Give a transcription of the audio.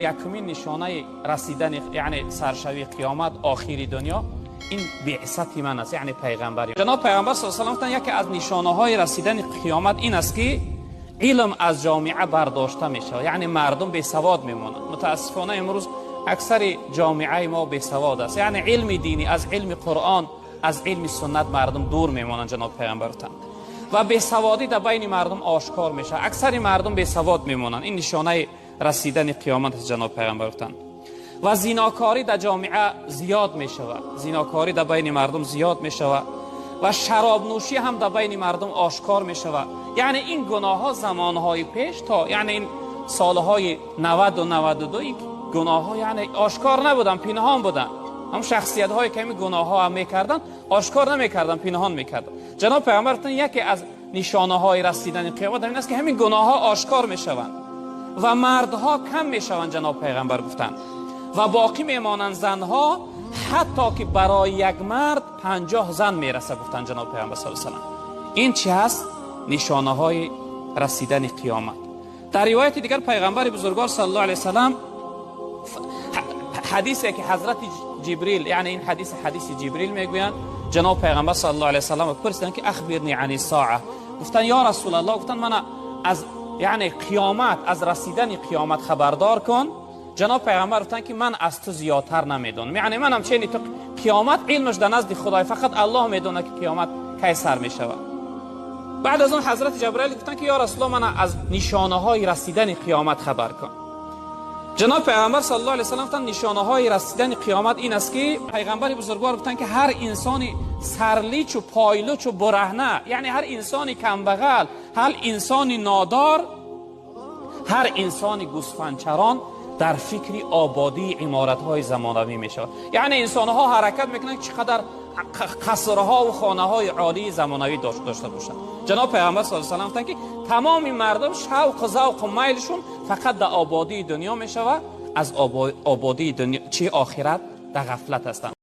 Якумин нишонаи расидани, яъне саршавии қиёмат, охири дунё, ин биъсати ман аст, яъне пайғамбарӣ. Ҷаноб пайғамбар саллаллоҳу алайҳи васаллам гуфтанд, яке аз нишонаҳои расидани қиёмат ин аст, ки илм аз ҷомеа бардошта мешавад, яъне мардум бесавод мемонанд. Мутаассифона, имрӯз аксари ҷомеаи мо бесавод аст, яъне илми динӣ, аз илми Қуръон, аз илми суннат мардум дур мемонанд, ҷаноб пайғамбар гуфтанд. Ва бесаводӣ дар байни мардум ошкор мешавад, аксари мардум бесавод мемонанд. Ин нишонаи расидани қиёмат аст, ҷаноб пайғамбар гуфтанд. Ва зинокорӣ дар ҷомеа зиёд мешавад, зинокорӣ дар байни мардум зиёд мешавад ва шаробнӯшӣ ҳам дар байни мардум ошкор мешавад. Яъне ин гуноҳҳо замонҳои пеш, то яъне ин солҳои 90-92, ин гуноҳҳо яъне ошкор набуданд, пинҳон буданд. Ҳам шахсиятҳое ки ҳамин гуноҳҳо ҳам мекарданд, ошкор намекарданд, пинҳон мекарданд. Ҷаноб пайғамбар гуфтанд, яке аз нишонаҳои расидани қиёмат ҳамин аст, ки ҳамин гуноҳҳо ошкор мешаванд ва мардҳо кам мешаванд, ҷаноб пайғамбар гуфтанд, ва боқӣ мемонанд занҳо, ҳатто ки барои як мард 50 зан мераса, гуфтанд ҷаноб пайғамбар саллаллоҳу алайҳи васаллам. Ин чӣ ҳаст? Нишонаҳои расидани қиёмат. Дар ривояти дигар пайғамбари бузургвор саллаллоҳу алайҳи васаллам, ҳадисе ки ҳазрати Ҷибрил, яъне ин ҳадис ҳадиси Ҷибрил мегӯянд, ҷаноб пайғамбар саллаллоҳу алайҳи васаллам пурсиданд, ки أخبرني عن الساعة. Гуфтанд: ё Расулаллоҳ, гуфтанд, мана аз яъне қиёмат, аз расидани қиёмат хабардор кун. Ҷаноб пайғамбар гуфтанд, ки ман аз ту зиёдтар намедонам, яъне манам чени ту, қиёмат илмаш дар назди Худой, фақат Аллоҳ медонад, ки қиёмат кай сар мешавад. Баъд аз он ҳазрати Ҷабраил гуфтанд, ки ё Расулаллоҳ, мана аз нишонаҳои расидани қиёмат хабар кун. Ҷаноб пайғамбар саллаллоҳу алайҳи васаллам гуфтанд, нишонаҳои расидани қиёмат ин аст, ки пайғамбари бузургвор гуфтанд, ки ҳар инсони сарличу пойлучу бураҳна, яъне ҳар инсони камбағал, ҳар инсони нодор, ҳар инсони гӯсфандчарон дар фикри ободии иморатҳои замонавӣ мешавад. Яъне инсонҳо ҳаракат мекунанд, чӣ қадар қасрҳову хонаҳои олии замонавӣ дошта бошанд. Ҷаноб пайғамбар саллаллоҳу алайҳи васаллам гуфтанд, ки тамоми мардум шавқу завқу майлшон фақат дар ободии дунё мешавад, аз ободии дунё чи охират дар ғафлат ҳастанд.